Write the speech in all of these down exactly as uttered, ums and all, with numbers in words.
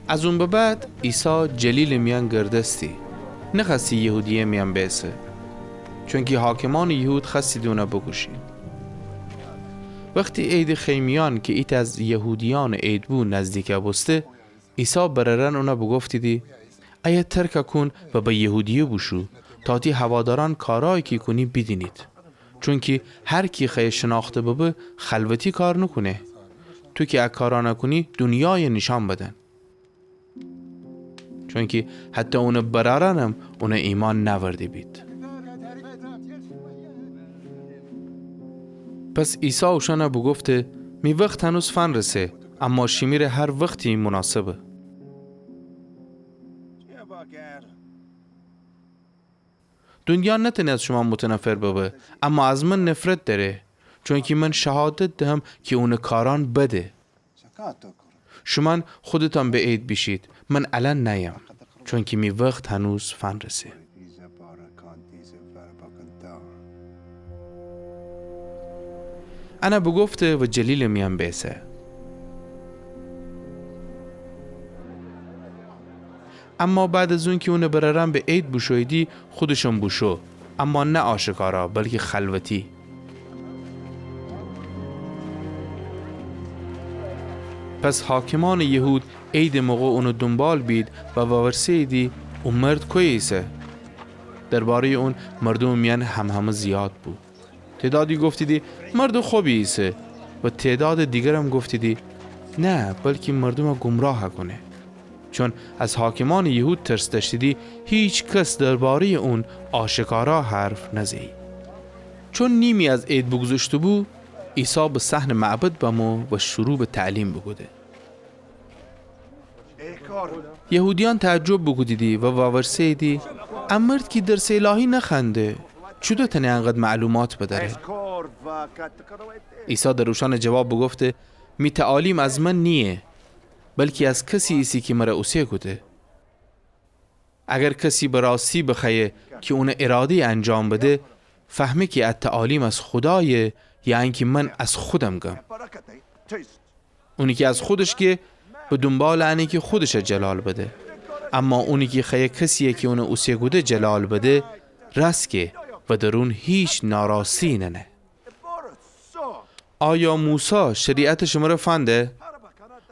از اون به بعد عیسی جلیلٚ میأن گردستی، نخوأستی یهودیه میأن بیسه، چونکی حاکمأنٚ یهود خوأستیدی اونَ بوکوشید. وختی عیدٚ خیمه‌یأن کی ایتأ از یهودیأنٚ عید بو نزدیک بوسته، عیسی برأرأن اونَ بوگفتیدی: ایه ترک کون و به یهودیه بوشو، تا تی هوادارأن کارأیی کی کونی بیدینید. چونکی هر کی خوأیه شنأخته ببه، خلوتی کار نوکونه. تو کی ا کارأنَ کونی، دونیای نیشأن بدن. چونکی حتی اونٚ برأرأنم اونَ ایمأن نأورده بید. پس عیسی اوشأنَ بوگفته: می وخت هنوز فنرسه، اما شیمیرٚ هر وختی مناسبه. دونیا نتأنه از شومأن متنفر ببه، اما از من نفرت دأره، چونکی من شهادت دهم کی اونٚ کارأن بده. شومأن خودتأن به عید بیشید، من الأن نأیم، چونکی می وخت هنوز فنرسه. انَ بوگفته و جلیلٚ میأن بیسه. اما بعد از اونکی اونٚ برأرأن به عید بوشوییدی، خودشم بوشو، اما نه آشکارا، بلکی خلوتی. پس حاکمأنٚ یهود عیدٚ موقع اونٚ دونبال بید و وورسه‌ییدی: او مرد کویه ایسه؟ درباره‌یٚ اون مردومٚ میأن همهمه زیاد بو. تعدادی گفتیدی: مردٚ خبی ایسه، و تعدادٚ دیگرم گفتیدی: نه، بلکی مردومَ گمراه کونه. چون از حاکمأنٚ یهود ترس دأشتیدی، هیکس درباره‌یٚ اون آشکارا حرف نزه‌یی. چون نیمی از عید بوگوذشته‌بو، عیسی به صحنٚ معبد بمو و شروع به تعلیم بوکوده. یهودیأن تعجب بوکودیدی و وورسه‌ییدی: ا مرد کی درسٚ الهی نخوأنده، چوطو تأنه انقدر معلومات بدأره؟ عیسی در اوشأنٚ جواب بوگفته: می تعالیم از من نییه، بلکی از کسی ایسه کی مرَ اوسه کوده. اگر کسی به راستی بخوأیه کی اونٚ اراده‌یَ انجام بده، فهمه کی ا تعالیم از خودایه، یا انکی من از خودم گم. اونی کی از خودش گه، به دونبالٚ انه کی خودشَ جلال بده. اما اونی کی خوأیه کسی‌یی کی اونَ اوسه کوده جلال بده، رأس گه و در اون هیچ ناراستی نأنه. آیا موسی شریعتَ شمرَ فنده؟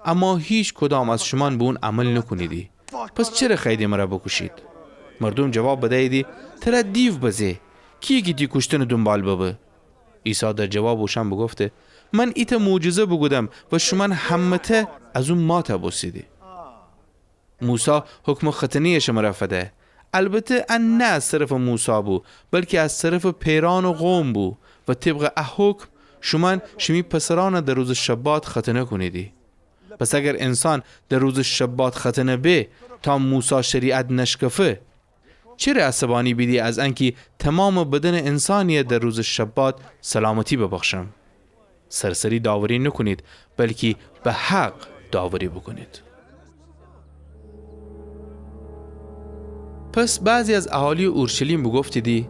اما هیکدام از شومأن به اون عمل نوکونیدی. پس چره خوأییدی مرَ بوکوشید؟ مردوم جواب بدییدی: ترَ دیو بزه، کییه کی تی کوشتنٚ دونبال ببه؟ عیسی در جوابٚ اوشأن بوگفته: من ایتأ معجزه بوکودم و شومأن همه‌تأ از او ماتَ بوستیدی. موسی حکمٚ ختنه‌یَ شمرَ فده. البته ا نه از طرفٚ موسی بو، بلکی از طرفٚ پئرأنٚ قوم بو و طبقٚ ا حکم شومأن شیمی پسرأنَ در روزٚ شبات ختنه کونیدی. پس اگر انسان در روزٚ شبات ختنه به تا موسی شریعت نشکفه، چره عصبأنی بیدی از انکی تومامٚ بدنٚ انسانی‌یَ در روزٚ شبات سلامتی ببخشم؟ سرسری داوری نوکونید، بلکی به حق داوری بوکونید. پس بعضی از اهالی‌یٚ اورشلیم بوگفتیدی: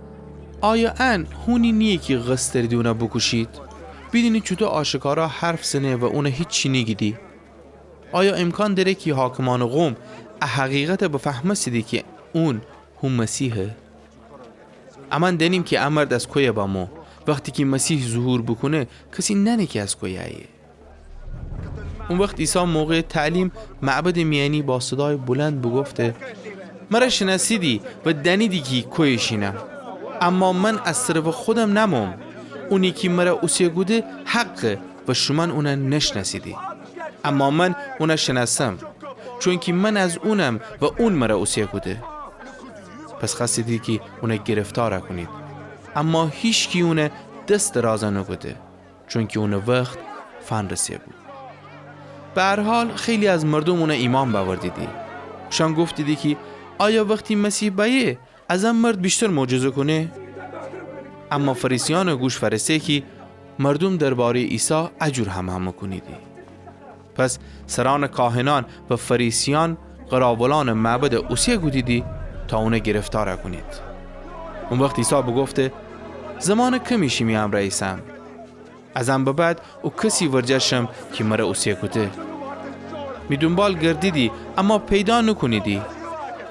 آیا ان هونی نییه کی قصد دأریدی اونَ بوکوشید؟ بیدینید چوطو آشکارا حرف زنه و اونَ هیچی نیگیدی. آیا امکان دأره کی حاکمأنٚ قوم ا حقیقتَ بفهمستیدی کی اون هو مسیحه؟ امأن دأنیم کی ا مرد از کویه بمو. وختی کی مسیح ظهور بوکونه، کسی نأنه کی از کویه ایه. او وخت عیسی موقعٚ تعلیم معبدٚ میأنی با صدایٚ بلند بوگفته: مرَ شنأسیدی و دأنیدی کی کویه شینم. اما من از طرفٚ خودم نأموم. اونی کی مرَ اوسه کوده حقه و شومأن اونَ نشنأسیدی. اما من اونَ شنأسم، چونکی من از اونم و اون مرَ اوسه کوده. پس خوأستیدی کی اونَ گرفتار کونید، اما هیچکی اونَ دس دراز نوکوده، چونکی اونٚ وخت فنرسه بو. به هر حال، خیلی از مردوم اونَ ایمأن بأوردیدی. اوشأن گفتیدی کی آیا وختی مسیح بأیه، از ا مرد ویشتر معجزه کونه؟ اما فریسیأنٚ گوش فأرسه کی مردوم درباره‌یٚ عیسی ا جور همهمه کونیدی. پس سرأنٚ کاهنأن و فریسیأن قراولأنٚ معبدَ اوسه کودیدی تا اونَ گرفتار کونید. او وخت عیسی بوگفته: زمانٚ کمی شیمی امرأ ایسم. از ان به بعد او کسی ورجه شم کی مرَ اوسه کوده. می دونبال گردیدی، اما پیدا نوکونیدی.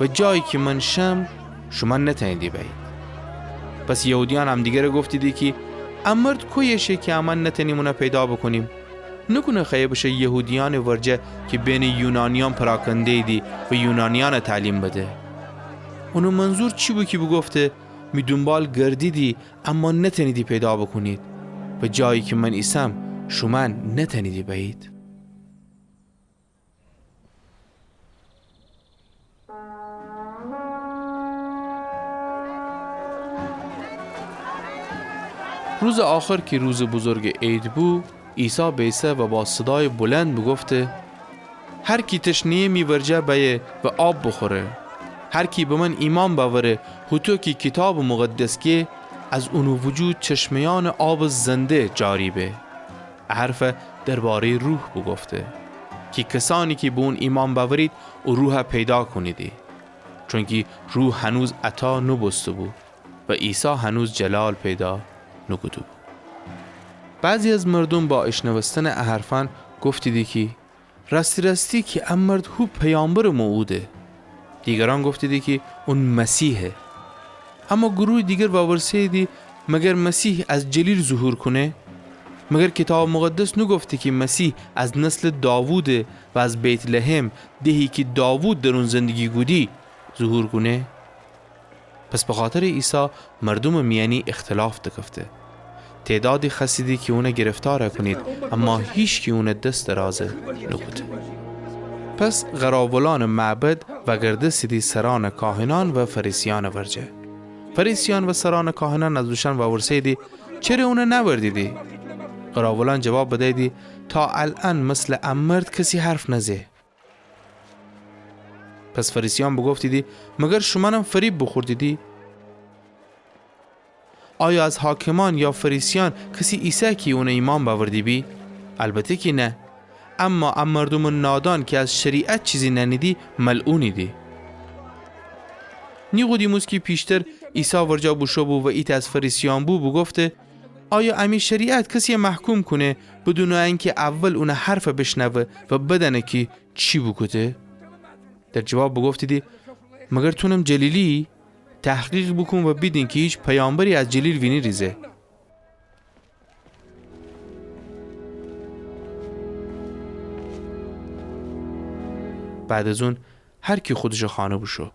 و جایی کی من شم، شومأن نتأنیدی بأیید. پس یهودیأن همدیگره گفتیدی کی، ا مرد کویه شه کی امأن نتأنیم اونه پیدا بوکونیم؟ نوکونه خوأیه بشه یهودیأنٚ ورجه کی بینٚ یونانیأن پراکنده‌ییدی و یونانیأنه تعلیم بده؟ اونٚ منظور چی بو کی بوگفته، می دونبال گردیدی، اما نتأنیدی پیدا بوکونید، و جایی کی من ایسم، شومأن نتأنیدی بأیید؟ روزٚ آخر کی روزٚ بزرگٚ عید بو، عیسی بأیسه و با صدایٚ بلند بوگفته، هر کی تشنه‌یه می ورجه بأیه و آب بوخوره. هر کی به من ایمأن بأوره، هوطو کی کیتابٚ مقدس گه، از اونٚ وجود چشمه‌یأنٚ آبٚ زنده جاری به. ا حرف درباره‌یٚ روح بوگفته، کی کسأنی کی به اون ایمأن بأورید، او روح پیدا کونیدی. چونکی روح هنوز عطا نوبوسته‌بو و عیسی هنوز جلال پیدا نوکوده‌بو. بعضی از مردوم با ایشنوستنٚ ا حرفأن گفتیدی کی، راستی راستی کی ا مرد هو پیامبرٚ موعوده. دیگرأن گفتیدی کی اون مسیحه. اما گروهٚ دیگر وورسه‌ییدی، مگر مسیح از جلیل ظهور کونه؟ مگر کیتابٚ مقدس نوگفته کی مسیح از نسلٚ داووده و از بیت‌لحم، دهی کی داوود در اون زندگی کودی، ظهور کونه؟ پس بخاطرٚ عیسی مردومٚ میأنی اختلاف دکفته. تعدادی خوأستیدی کی اونه گرفتار کونید، اما هیچکی اونه دس دراز نوکوده. پس قراولأنٚ معبد وأگردستیدی سرأنٚ کاهنأن و فریسیأنٚ ورجه. فریسیأن و سرأنٚ کاهنأن از اوشأن وورسه‌ییدی، چره اونه نأوردیدی؟ قراولأن جواب بدییدی، تا الأن مثلٚ ا مرد کسی حرف نزه. پس فریسیأن بوگفتیدی، مگر شومأنم فریب بوخوردیدی؟ آیا از حاکمأن یا فریسیأن کسی ایسه کی اونه ایمأن بأورده‌بی؟ البته کی نه. اما ا مردومٚ نادان کی از شریعت چیزی نأنیدی، ملعونیدی. نیقودیموس کی پیشتر عیسی ورجه بوشو بو و ایتأ از فریسیأن بو، بوگفته، آیا امی شریعت کسیی محکوم کونه بدونٚ انکی اول اونٚ حرف بیشنوه و بدأنه کی چی بوکوده؟ در جواب بوگفتیدی، مگر تونم جلیلییی؟ تحقیق بوکون و بیدین کی هیچ پیامبری از جلیل وینیریزه. بعد از اون هر کی خودشٚ خانه بوشو.